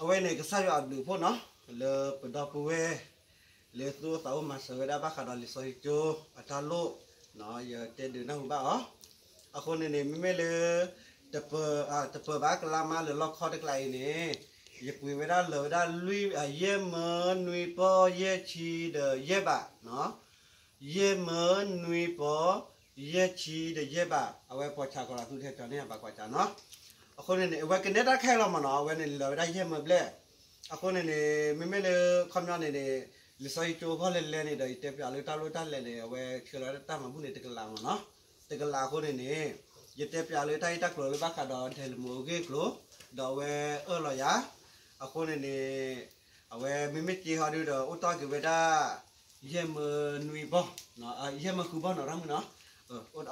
အဝဲန့ၣ် ကစၢ်ယွၤအဘျုးအဖှိၣ်နီၤ လၢပဒီပုၢ်ဝဲၢ် လၢသူၣ်အိၣ်သးအိၣ်မၤစၢၤဝဲဒၣ်ဘၣ်ဃးဒီးလံာ်စီဆှံကၠိအတၢ်လိၣ်, ယတဲဒုးနၢ်ဟူဘၣ်အီၤ. အဃိန့ၣ်န့ၣ် မ့မ့ၢ်လၢ တပၢၤဘၣ်ကလါမါလၢလီၢ်ခီတကျးအံၤန့ၣ် ယပှ့ၤဝဲဒၣ်လၢာ်ဝဲဒၣ် ယဲၢ်မၢနွံပီယဲၢ်ဆံဒီးယဲၢ်ဘး ယဲၢ်မၢနွံပီ ယဲၢ်ဆံဒီးယဲၢ်ဘး အဝဲပိာ်ဆၣ်ကီးလီၤ သူထဲပၠီန့ၣ် အဘၣ်ကွၢ်စၢ်နီၤ. အဃိန့ၣ်န့ၣ် အဝဲကနဲတၢ်ခဲလီၤမးနီၤ အဝဲန့ၣ်လၢာ်ဝဲဒၣ်ယဲၢ်မၢဘျဲၣ်. အဃိန့ၣ်န့ၣ် မ့မ့ၢ်လၢခီပညီန့ၣ်န့ၣ် လံာ်စီဆှံကၠိဖီၣ်လဲၣ်လဲၣ်န့ၣ်ဒီး ယတဲပၠးလၢတၢ်လိၣ်တၢ်လဲၣ်န့ၣ် အဝဲဆှၢလီၤဝဲဒၣ်တၢ်မၤဘူၣ်န့ၣ် တကလးမးနီၤ. တကလးအဃိန့ၣ်န့ၣ် ယတဲပၠးလၢတၢ်ဂ့ၢ်တၢ်ကျိၤလၢဘၣ်ဃးဒီးဒဲးလံာ်မိၢ်အဂ့ၢ်အကျိၤ ဒီးအဝဲအၢၣ်လီၤယၤ. အဃိန့ၣ်န့ၣ် အဝဲမ့မ့ၢ်စ့ဟီဒုဒီး အိၣ်တီၢ်က့ၤဝဲဒၣ် ယဲၢ်မၢနွံပီ, ယဲၢ်မၢဃုပီနီၤ ရၣ်မုၣ်နီၤ.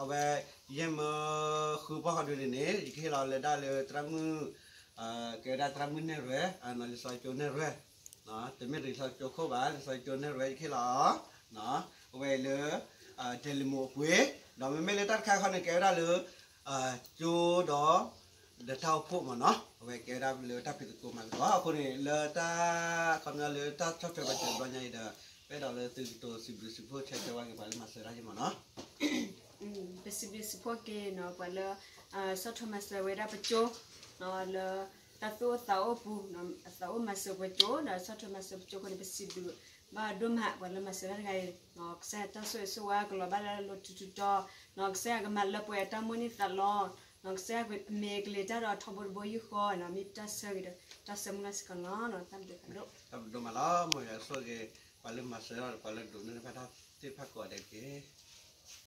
အဝဲ ယဲၢ်မၢဃုပီဟီဒုန့ၣ်န့ၣ် ယကဟ့ၣ်လီၤလၢဒၣ်လၢသရၣ်မုၣ် ကဲဝဲဒၣ်သရၣ်မုၣ်နဲၣ်ရွဲၣ်, လံာ်စီဆှံကၠိနဲၣ်ရွဲၣ်, တမ့ၢ်လံာ်စီဆှံကၠိခိၣ်ဘၣ် လံာ်စီဆှံကၠိနဲၣ်ရွဲၣ် ယကဟ့ၣ်လီၤ အဝဲအံၤလၢ ဒဲးလံာ်မိၢ်အပှ့ၤ, ဒီးမ့မ့ၢ်လၢတၢ်တခါခီန့ၣ် ကဲဝဲဒၣ်လၢ ကၠိဒီး ဒီးတၢ်အိၣ်ဖှိၣ်မးနီၤ အဝဲကဲဝဲဒၣ်လၢတၢ်ဖံးသကိးမၤသကိး အဃိန့ၣ် လၢတၢ် ခီပညီလၢတၢ်ဆီၣ်ထွဲမၤစၢၤတဘျီညါအံၤဒီး ပအဲၣ်ဒိးလၢသုကတိၤစံးဘျုးစံးဖှိၣ်ဆၢတဲာ်ဝဲက့ၤပှၤလၢမၤစၢၤတၢ်ယဲၢ်မးနီၤ. ပစံးဘျုးစံးဖှိၣ်က့ၤနီၤ ပှၤလၢ ဆီၣ်ထွဲမၤစၢၤဝဲဒၣ်ပကၠိ လၢ တၢ်သူၣ်အိၣ်သးအိၣ်ပူၤ အသးအိၣ်မၤစၢၤပကၠိ ဒီးဆီၣ်ထွဲမၤစၢၤပကၠိအဃိန့ၣ် ပစံးဘျုးဘၣ်ဒိၣ်မး ပှၤလၢမၤစၢၤတၢ်တဂၤအံၤ ကစၢ်ယွၤတၢ်ဆိၣ်ဂ့ၤဆိၣ်ဝါကလီၤဘၣ်လၢအလိၤထူထူတီတီ, ကစၢ်ယွၤကမၤလၢပှဲၤအတၢ်မိၣ်န့ၢ်သးလီ, ကစၢ်ယွၤမ့ၢ်ကလံၤတၢ်ဒီးထီဘိတဘိယူၢ်ဃီနီၤ မ့ၢ်ပတၢ်ဆၢဂ့ၤဒီး တၢ်ဆၢမုၢ်လၢ်စ့ၢ်ကီးလီၤ. တၢ်ဘျုးဒိၣ်မးလီၤ မ်ယွၤဆိၣ်ဂ့ၤ ပှၤလၢမၤစၢၤဒီး ပှၤလၢဒိးန့ၢ်ဘၣ်တၢ်သ့ၣ်တဖၣ်ကိးဂၤဒဲးတက့ၢ်.